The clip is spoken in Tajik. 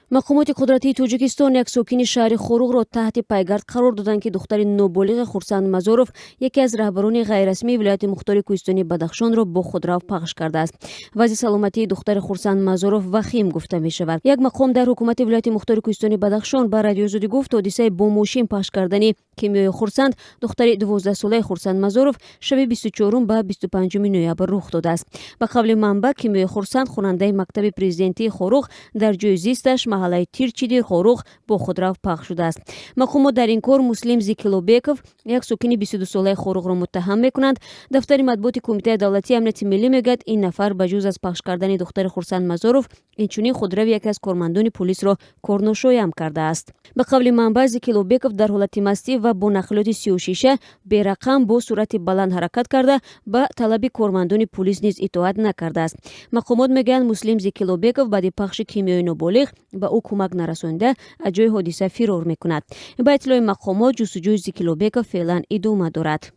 Мақомоти қудратии Тоҷикистон як сокини шаҳри Хоруғро таҳти пайгард қарор доданд, ки духтари ноболиғи Хурсанд Мазоров, яке аз раҳбарони ғайррасмии вилояти мухтори кӯҳистони Бадахшонро бо худрав пахш кардааст. Вазъи саломатии духтари Хурсанд Мазоров вахим гуфта мешавад. Як мақом дар ҳукумати вилояти мухтори кӯҳистони Бадахшон ба Радиои Озодӣ гуфт, ҳодисаи бо мошин пахш кардани Кимиёи Хурсанд, духтари 12-солаи Хурсанд Мазоров, шаби 24 ба 25 ноябр рух додааст. Ба қавли манбаъ, Кимиёи Хурсанд, хонандаи мактаби президентии Хоруғ, дар ҷои зисташ, маҳаллаи Тирчиди Хоруғ, бо худрав пахш шудааст. Мақомот дар ин кор Муслим Зикилобеков, як сокини 22-солаи Хоруғро муттаҳам мекунанд. Дафтари матбуоти Кумитаи давлатии амнияти миллӣ мегӯяд, ин нафар ба ҷуз аз пахш кардани духтари Хурсанд Мазоров, инчунин худрави яке аз кормандони пулисро корношоям кардааст. Ба қавли манбаъ, Зикилобеков дар ҳолати мастӣ ва бо нақлиёти сиёҳшиша берақам бо суръати баланд ҳаракат карда, ба талаби кормандони пулис низ итоат накардааст. Мақомот мегӯянд, Муслим Зикилобеков баъди пахши Кимиёи ноболиғ ба ӯ кӯмак нарасонида, аз ҷои ҳодиса фирор мекунад. Ба иттилои мақомот, ҷустуҷӯи Зикилобеков феълан идома дорад.